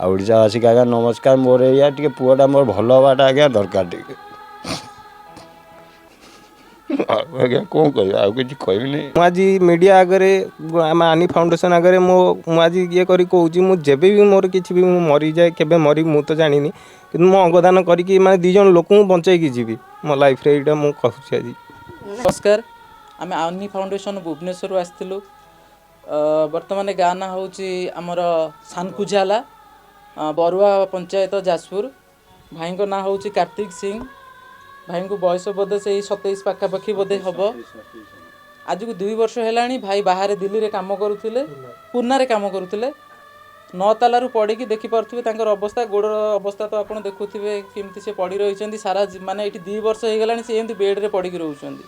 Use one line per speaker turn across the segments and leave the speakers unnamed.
ଆଉ ଓଡ଼ିଶାବାସୀକି ଆଜ୍ଞା ନମସ୍କାର। ମୋର ଏଇଆ ଟିକେ ପୁଅଟା ମୋର ଭଲ ହେବାଟା ଆଜ୍ଞା ଦରକାର ଟିକେ। ଆଉ ଆଜ୍ଞା କ'ଣ କହିବି, ଆଉ କିଛି କହିବିନି।
ମୁଁ ଆଜି ମିଡ଼ିଆ ଆଗରେ, ଆମ ଆନି ଫାଉଣ୍ଡେସନ୍ ଆଗରେ ମୁଁ ଆଜି ଇଏ କରି କହୁଛି, ମୁଁ ଯେବେ ବି ମୋର କିଛି ବି ମୁଁ ମରିଯାଏ, କେବେ ମରିବି ମୁଁ ତ ଜାଣିନି, କିନ୍ତୁ ମୁଁ ଅଙ୍ଗଦାନ କରିକି ମାନେ 2 ଜଣ ଲୋକଙ୍କୁ ବଞ୍ଚେଇକି ଯିବି ମୋ ଲାଇଫ୍ରେ, ଏଇଟା ମୁଁ କହୁଛି ଆଜି।
ନମସ୍କାର, ଆମେ ଆନି ଫାଉଣ୍ଡେସନ୍ ଭୁବନେଶ୍ୱରରୁ ଆସିଥିଲୁ। ବର୍ତ୍ତମାନ ଗାଁ ନାଁ ହେଉଛି ଆମର ସାନକୁଝାଲା, ବରୁଆ ପଞ୍ଚାୟତ, ଯାଜପୁର। ଭାଇଙ୍କ ନାଁ ହେଉଛି କାର୍ତ୍ତିକ ସିଂ। ଭାଇଙ୍କୁ ବୟସ ବୋଧେ ସେଇ 27 ପାଖାପାଖି ବୋଧେ ହେବ। ଆଜକୁ 2 ବର୍ଷ ହେଲାଣି ଭାଇ ବାହାରେ ଦିଲ୍ଲୀରେ କାମ କରୁଥିଲେ, ପୁନାରେ କାମ କରୁଥିଲେ। 9 ତାଲାରୁ ପଡ଼ିକି ଦେଖିପାରୁଥିବେ ତାଙ୍କର ଅବସ୍ଥା, ଗୋଡ଼ର ଅବସ୍ଥା ତ ଆପଣ ଦେଖୁଥିବେ କେମିତି ସେ ପଡ଼ି ରହିଛନ୍ତି ସାରା। ମାନେ ଏଇଠି 2 ବର୍ଷ ହେଇଗଲାଣି ସେ ଏମିତି ବେଡ଼୍ରେ ପଡ଼ିକି ରହୁଛନ୍ତି।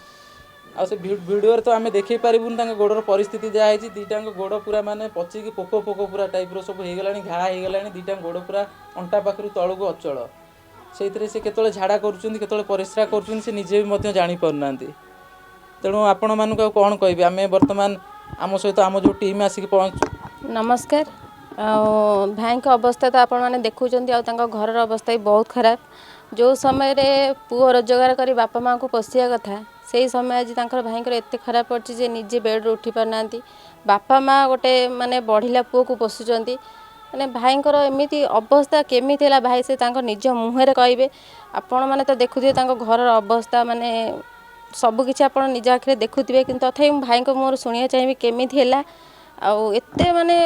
ଆଉ ସେ ଭିଡ଼ିଓରେ ତ ଆମେ ଦେଖେଇ ପାରିବୁନି ତାଙ୍କ ଗୋଡ଼ର ପରିସ୍ଥିତି ଯାହା ହେଇଛି। 2ଟାଙ୍କ ଗୋଡ଼ ପୁରା ମାନେ ପଚିକି ପୋକ ଫୋକ ପୁରା ଟାଇପ୍ର ସବୁ ହେଇଗଲାଣି, ଘା ହେଇଗଲାଣି। 2ଟାଙ୍କ ଗୋଡ଼ ପୁରା ଅଣ୍ଟା ପାଖରୁ ତଳକୁ ଅଚଳ। ସେଇଥିରେ ସେ କେତେବେଳେ ଝାଡ଼ା କରୁଛନ୍ତି, କେତେବେଳେ ପରିସ୍ରା କରୁଛନ୍ତି, ସେ ନିଜେ ବି ମଧ୍ୟ ଜାଣିପାରୁନାହାନ୍ତି। ତେଣୁ ଆପଣମାନଙ୍କୁ ଆଉ କ'ଣ କହିବି, ଆମେ ବର୍ତ୍ତମାନ ଆମ ସହିତ ଆମ ଯେଉଁ ଟିମ୍ ଆସିକି ପହଞ୍ଚୁ।
ନମସ୍କାର। ଆଉ ଭାଇଙ୍କ ଅବସ୍ଥା ତ ଆପଣମାନେ ଦେଖୁଛନ୍ତି, ଆଉ ତାଙ୍କ ଘରର ଅବସ୍ଥା ବି ବହୁତ ଖରାପ। ଯେଉଁ ସମୟରେ ପୁଅ ରୋଜଗାର କରି ବାପା ମାଆଙ୍କୁ ପୋଷିବା କଥା, ସେଇ ସମୟ ଆଜି ତାଙ୍କର ଭାଇଙ୍କର ଏତେ ଖରାପ ପଡ଼ିଛି ଯେ ନିଜେ ବେଡ଼୍ରୁ ଉଠି ପାରୁନାହାନ୍ତି। ବାପା ମା' ଗୋଟେ ମାନେ ବଢ଼ିଲା ପୁଅକୁ ପୋଷୁଛନ୍ତି। ମାନେ ଭାଇଙ୍କର ଏମିତି ଅବସ୍ଥା କେମିତି ହେଲା ଭାଇ ସେ ତାଙ୍କ ନିଜ ମୁହଁରେ କହିବେ। ଆପଣମାନେ ତ ଦେଖୁଥିବେ ତାଙ୍କ ଘରର ଅବସ୍ଥା, ମାନେ ସବୁକିଛି ଆପଣ ନିଜ ଆଖିରେ ଦେଖୁଥିବେ, କିନ୍ତୁ ତଥାପି ମୁଁ ଭାଇଙ୍କ ମୁହଁରୁ ଶୁଣିବାକୁ ଚାହିଁବି କେମିତି ହେଲା। ଆଉ ଏତେ ମାନେ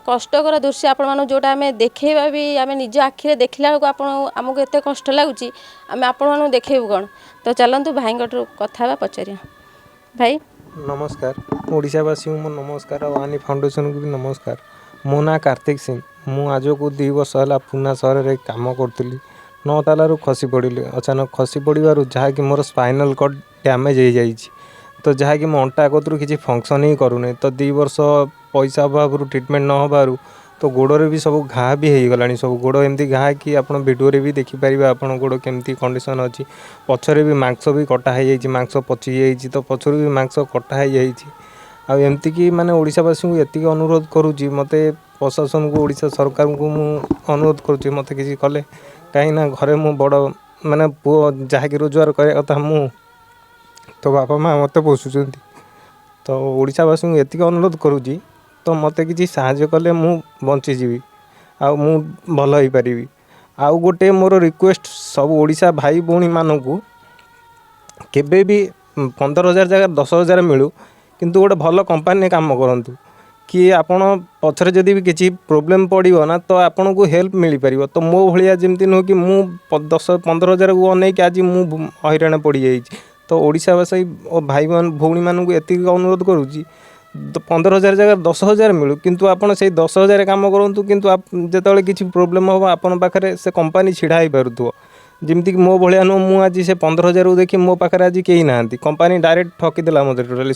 କଷ୍ଟକର ଦୃଶ୍ୟ ଆପଣମାନଙ୍କୁ ଯେଉଁଟା ଆମେ ଦେଖେଇବା ବି, ଆମେ ନିଜ ଆଖିରେ ଦେଖିଲା ବେଳକୁ ଆପଣ ଆମକୁ ଏତେ କଷ୍ଟ ଲାଗୁଛି, ଆମେ ଆପଣମାନଙ୍କୁ ଦେଖେଇବୁ କ'ଣ? ତ ଚାଲନ୍ତୁ ଭାଇଙ୍କଠୁ କଥା ହେବା, ପଚାରିବା। ଭାଇ
ନମସ୍କାର, ଓଡ଼ିଶାବାସୀଙ୍କୁ ମୋ ନମସ୍କାର, ଆଉ ଆନି ଫାଉଣ୍ଡେସନକୁ ବି ନମସ୍କାର। ମୋ ନାଁ କାର୍ତ୍ତିକ ସିଂ। ମୁଁ ଆଜକୁ 2 ବର୍ଷ ହେଲା ପୁନା ସହରରେ କାମ କରୁଥିଲି। 9 ତାଲାରୁ ଖସି ପଡ଼ିଲି। ଅଚାନକ ଖସି ପଡ଼ିବାରୁ ଯାହାକି ମୋର ସ୍ପାଇନାଲ୍ କର୍ଡ଼ ଡ୍ୟାମେଜ୍ ହେଇଯାଇଛି, ତ ଯାହାକି ମୋ ଅଣ୍ଟା କତିରୁ କିଛି ଫଙ୍କସନ୍ ହିଁ କରୁନି। ତ 2 ବର୍ଷ ପଇସା ଅଭାବରୁ ଟ୍ରିଟମେଣ୍ଟ ନ ହେବାରୁ ତ ଗୋଡ଼ରେ ବି ସବୁ ଘା ବି ହେଇଗଲାଣି। ସବୁ ଗୋଡ଼ ଏମିତି ଘା କି ଆପଣ ଭିଡ଼ିଓରେ ବି ଦେଖିପାରିବେ ଆପଣ ଗୋଡ଼ କେମିତି କଣ୍ଡିସନ୍ ଅଛି। ପଛରେ ବି ମାଂସ ବି କଟା ହେଇଯାଇଛି, ମାଂସ ପଚି ଯାଇଛି, ତ ପଛରୁ ବି ମାଂସ କଟା ହେଇଯାଇଛି। ଆଉ ଏମିତିକି ମାନେ ଓଡ଼ିଶାବାସୀଙ୍କୁ ଏତିକି ଅନୁରୋଧ କରୁଛି, ମୋତେ ପ୍ରଶାସନକୁ, ଓଡ଼ିଶା ସରକାରଙ୍କୁ ମୁଁ ଅନୁରୋଧ କରୁଛି ମୋତେ କିଛି କଲେ, କାହିଁକିନା ଘରେ ମୁଁ ବଡ଼ ମାନେ ପୁଅ ଯାହାକି ରୋଜଗାର କରିବା କଥା ମୁଁ, ତ ବାପା ମା' ମୋତେ ପୋଷୁଛନ୍ତି। ତ ଓଡ଼ିଶାବାସୀଙ୍କୁ ଏତିକି ଅନୁରୋଧ କରୁଛି, ତ ମୋତେ କିଛି ସାହାଯ୍ୟ କଲେ ମୁଁ ବଞ୍ଚିଯିବି ଆଉ ମୁଁ ଭଲ ହେଇପାରିବି। ଆଉ ଗୋଟେ ମୋର ରିକ୍ୱେଷ୍ଟ ସବୁ ଓଡ଼ିଶା ଭାଇ ଭଉଣୀମାନଙ୍କୁ, କେବେ ବି 15,000 ଜାଗାରେ 10,000 ମିଳୁ, କିନ୍ତୁ ଗୋଟେ ଭଲ କମ୍ପାନୀରେ କାମ କରନ୍ତୁ, କି ଆପଣ ପଛରେ ଯଦି ବି କିଛି ପ୍ରୋବ୍ଲେମ୍ ପଡ଼ିବ ନା, ତ ଆପଣଙ୍କୁ ହେଲ୍ପ ମିଳିପାରିବ। ତ ମୋ ଭଳିଆ ଯେମିତି ନୁହଁ କି ମୁଁ 10-15 ହଜାରକୁ ଅନେଇକି ଆଜି ମୁଁ ହଇରାଣ ପଡ଼ିଯାଇଛି। ତ ଓଡ଼ିଶାବାସୀ ଓ ଭାଇ ଭଉଣୀମାନଙ୍କୁ ଏତିକି ଅନୁରୋଧ କରୁଛି, 15,000 ଜାଗାରେ 10,000 ମିଳୁ, କିନ୍ତୁ ଆପଣ ସେଇ 10,000 କାମ କରନ୍ତୁ, କିନ୍ତୁ ଯେତେବେଳେ କିଛି ପ୍ରୋବ୍ଲେମ୍ ହେବ ଆପଣଙ୍କ ପାଖରେ ସେ କମ୍ପାନୀ ଛିଡ଼ା ହେଇପାରୁଥିବ। ଯେମିତିକି ମୋ ଭଳିଆ ନୁହଁ, ମୁଁ ଆଜି ସେ 15,000କୁ ଦେଖି ମୋ ପାଖରେ ଆଜି କେହି ନାହାନ୍ତି। କମ୍ପାନୀ ଡାଇରେକ୍ଟ ଠକିଦେଲା ମୋତେ ଟୋଟାଲି,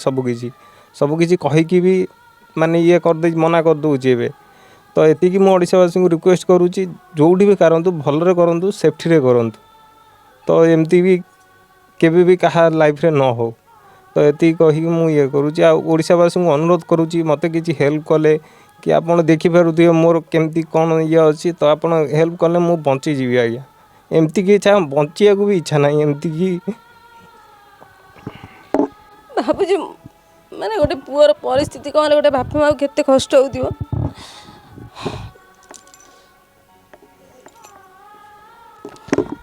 ସବୁକିଛି କହିକି ବି ମାନେ ଇଏ କରିଦେଇ ମନା କରିଦେଉଛି ଏବେ। ତ ଏତିକି ମୁଁ ଓଡ଼ିଶାବାସୀଙ୍କୁ ରିକ୍ୱେଷ୍ଟ କରୁଛି, ଯେଉଁଠି ବି କରନ୍ତୁ ଭଲରେ କରନ୍ତୁ, ସେଫ୍ଟିରେ କରନ୍ତୁ। ତ ଏମିତି ବି କେବେ ବି କାହା ଲାଇଫ୍ରେ ନ ହେଉ, ତ ଏତିକି କହିକି ମୁଁ ଇଏ କରୁଛି। ଆଉ ଓଡ଼ିଶାବାସୀଙ୍କୁ ଅନୁରୋଧ କରୁଛି ମୋତେ କିଛି ହେଲ୍ପ କଲେ, କି ଆପଣ ଦେଖିପାରୁଥିବେ ମୋର କେମିତି କ'ଣ ଇଏ ଅଛି, ତ ଆପଣ ହେଲ୍ପ କଲେ ମୁଁ ବଞ୍ଚିଯିବି ଆଜ୍ଞା। ଏମିତିକି ଇଚ୍ଛା, ବଞ୍ଚିବାକୁ ବି ଇଚ୍ଛା ନାହିଁ ଏମିତିକି।
ଭାବୁଛି ମାନେ ଗୋଟେ ପୁଅର ପରିସ୍ଥିତି କ'ଣ ହେଲେ ଗୋଟେ ବାପା ମାଆକୁ କେତେ କଷ୍ଟ ହେଉଥିବ।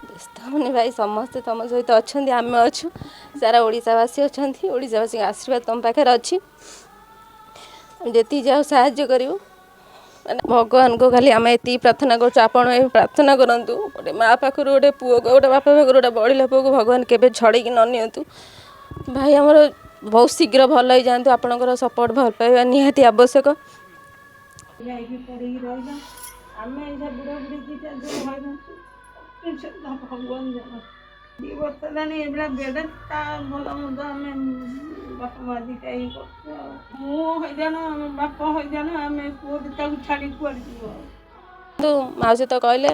ବ୍ୟସ୍ତ ହେବନି ଭାଇ, ସମସ୍ତେ ତୁମ ସହିତ ଅଛନ୍ତି, ଆମେ ଅଛୁ, ସାରା ଓଡ଼ିଶାବାସୀ ଅଛନ୍ତି, ଓଡ଼ିଶାବାସୀଙ୍କ ଆଶୀର୍ବାଦ ତୁମ ପାଖରେ ଅଛି। ଆମେ ଯେତିକି ଯାହା ସାହାଯ୍ୟ କରିବୁ, ମାନେ ଭଗବାନଙ୍କୁ ଖାଲି ଆମେ ଏତିକି ପ୍ରାର୍ଥନା କରୁଛୁ, ଆପଣ ଏ ପ୍ରାର୍ଥନା କରନ୍ତୁ ଗୋଟେ ମା ପାଖରୁ ଗୋଟେ ପୁଅକୁ, ଗୋଟେ ବାପା ପାଖରୁ ଗୋଟେ ବଢ଼ିଲା ପୁଅକୁ ଭଗବାନ କେବେ ଛଡ଼େଇକି ନ ନିଅନ୍ତୁ। ଭାଇ ଆମର ବହୁତ ଶୀଘ୍ର ଭଲ ହେଇଯାଆନ୍ତୁ, ଆପଣଙ୍କର ସପୋର୍ଟ ଭଲ ପାଇବା ନିହାତି ଆବଶ୍ୟକ।
ଯାଇକି ପଡ଼ିକି ରହିଲା, ଆମେ ଏଇଟା ବୁଢ଼ା ବୁଢ଼ୀ ଦୁଇଟା ଯେଉଁ ହଇରାଣ, ଭଗବାନ ଜାଣନ୍ତି। 2 ବର୍ଷ ହେଲାଣି ଏଇଭଳିଆ ବେଡ଼, ତା ଭଲ ମନ୍ଦ ଆମେ ବାପା ମା ଦୁଇଟା ଇଏ କରୁଛୁ। ଆଉ ମୁଁ ହଇରାଣ, ଆମ ବାପା ହଇରାଣ, ଆମେ ପୁଅ ତାକୁ ଛାଡ଼ି କୁଆଡ଼େ ଯିବୁ। ଆଉ
କିନ୍ତୁ ମାଉସୀ ତ କହିଲେ,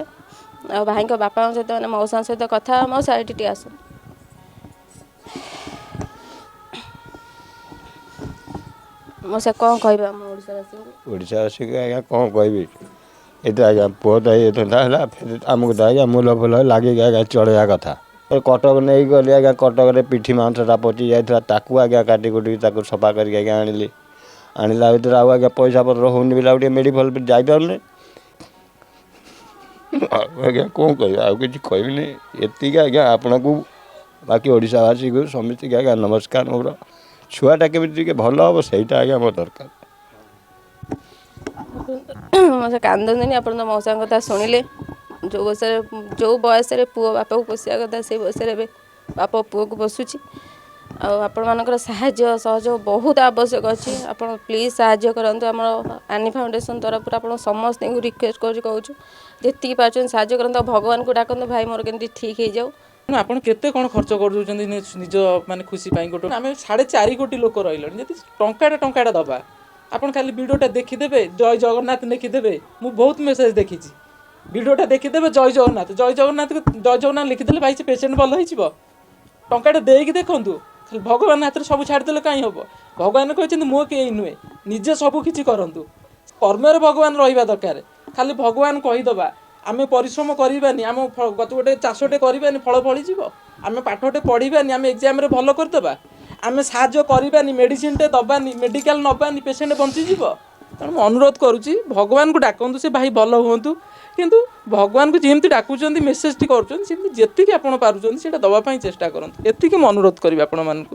ଆଉ ଭାଇଙ୍କ ବାପାଙ୍କ ସହିତ ମାନେ ମଉସାଙ୍କ ସହିତ କଥା। ମଉସା ଏଇଠି ଟିକେ ଆସନ୍ତୁ। ମଉସା କ'ଣ କହିବେ ଆମ ଓଡ଼ିଶାବାସୀଙ୍କୁ?
ଓଡ଼ିଶାବାସୀକୁ ଆଜ୍ଞା କ'ଣ କହିବି, ଏତେ ଆଜ୍ଞା ପୁଅ ତ ହେଇଯାଇଥାନ୍ତା ହେଲା, ଫେରେ ଆମକୁ ତ ଆଜ୍ଞା ମୂଲ ଫୁଲ ଲାଗିକି ଆଜ୍ଞା ଚଳେଇବା କଥା। କଟକ ନେଇକି ଗଲି ଆଜ୍ଞା, କଟକରେ ପିଠି ମାଂସଟା ପଚି ଯାଇଥିଲା, ତାକୁ ଆଜ୍ଞା କାଟି କୁଟିକି ତାକୁ ସଫା କରିକି ଆଜ୍ଞା ଆଣିଲି। ଆଣିଲା ଭିତରେ ଆଉ ଆଜ୍ଞା ପଇସା ପତ୍ର ହେଉନି ବୋଲି ଆଉ ଟିକେ ମେଡ଼ିକାଲ ଯାଇପାରୁନି। ଆଉ ଆଜ୍ଞା କ'ଣ କହିବି? ଆଉ କିଛି କହିବିନି, ଏତିକି ଆଜ୍ଞା। ଆପଣଙ୍କୁ ବାକି ଓଡ଼ିଶାବାସୀକୁ ସମସ୍ତିକି ଆଜ୍ଞା ନମସ୍କାର। ମୋର ଛୁଆଟା କେମିତି ଟିକେ ଭଲ ହେବ, ସେଇଟା ଆଜ୍ଞା ମୋର ଦରକାର।
ମଉସା, କାନ୍ଦନ୍ତୁନି। ଆପଣ ତ ମଉସାଙ୍କ କଥା ଶୁଣିଲେ। ଯେଉଁ ବୟସରେ ପୁଅ ବାପାକୁ ପୋଷିବା କଥା, ସେଇ ବୟସରେ ଏବେ ବାପ ପୁଅକୁ ପୋଷୁଛି। ଆଉ ଆପଣମାନଙ୍କର ସାହାଯ୍ୟ ସହଯୋଗ ବହୁତ ଆବଶ୍ୟକ ଅଛି। ଆପଣ ପ୍ଲିଜ୍ ସାହାଯ୍ୟ କରନ୍ତୁ। ଆମର ଆନି ଫାଉଣ୍ଡେସନ୍ ତରଫରୁ ଆପଣ ସମସ୍ତଙ୍କୁ ରିକ୍ୱେଷ୍ଟ କରୁଛୁ, କହୁଛୁ, ଯେତିକି ପାରୁଛନ୍ତି ସାହାଯ୍ୟ କରନ୍ତୁ ଆଉ ଭଗବାନଙ୍କୁ ଡାକନ୍ତୁ ଭାଇ ମୋର କେମିତି ଠିକ୍ ହେଇଯାଉ।
ତେଣୁ ଆପଣ କେତେ କ'ଣ ଖର୍ଚ୍ଚ କରିଦେଉଛନ୍ତି ନିଜ ମାନେ ଖୁସି ପାଇଁ ଗୋଟେ। ଆମେ 4.5 କୋଟି ଲୋକ ରହିଲେଣି, ଯଦି ଟଙ୍କାଟା ଟଙ୍କାଟା ଦେବା, ଆପଣ ଖାଲି ଭିଡ଼ିଓଟା ଦେଖିଦେବେ, ଜୟ ଜଗନ୍ନାଥ ଲେଖିଦେବେ। ମୁଁ ବହୁତ ମେସେଜ୍ ଦେଖିଛି, ଭିଡ଼ିଓଟା ଦେଖିଦେବେ, ଜୟ ଜଗନ୍ନାଥ, ଜୟ ଜଗନ୍ନାଥ, ଜୟ ଜଗନ୍ନାଥ ଲେଖିଦେଲେ ଭାଇ ସେ ପେସେଣ୍ଟ ଭଲ ହେଇଯିବ? ଟଙ୍କାଟା ଦେଇକି ଦେଖନ୍ତୁ। ଖାଲି ଭଗବାନ ହାତରେ ସବୁ ଛାଡ଼ିଦେଲେ କାହିଁ ହେବ? ଭଗବାନ କହିଛନ୍ତି ମୋ କେହି ନୁହେଁ, ନିଜେ ସବୁ କିଛି କରନ୍ତୁ। କର୍ମରେ ଭଗବାନ ରହିବା ଦରକାର। ଖାଲି ଭଗବାନ କହିଦେବା, ଆମେ ପରିଶ୍ରମ କରିବାନି, ଆମ ଗତ ଗୋଟେ ଚାଷଟେ କରିବାନି, ଫଳ ଫଳିଯିବ? ଆମେ ପାଠଟେ ପଢ଼ିବାନି, ଆମେ ଏକ୍ଜାମରେ ଭଲ କରିଦେବା? ଆମେ ସାହାଯ୍ୟ କରିବାନି, ମେଡ଼ିସିନଟେ ଦେବାନି, ମେଡ଼ିକାଲ ନେବାନି, ପେସେଣ୍ଟ ବଞ୍ଚିଯିବ? ତେଣୁ ମୁଁ ଅନୁରୋଧ କରୁଛି, ଭଗବାନଙ୍କୁ ଡାକନ୍ତୁ, ସେ ଭାଇ ଭଲ ହୁଅନ୍ତୁ। କିନ୍ତୁ ଭଗବାନଙ୍କୁ ଯେମିତି ଡାକୁଛନ୍ତି, ମେସେଜଟି କରୁଛନ୍ତି, ସେମିତି ଯେତିକି ଆପଣ ପାରୁଛନ୍ତି ସେଇଟା ଦେବା ପାଇଁ ଚେଷ୍ଟା କରନ୍ତୁ। ଏତିକି ମୁଁ ଅନୁରୋଧ କରିବି ଆପଣମାନଙ୍କୁ।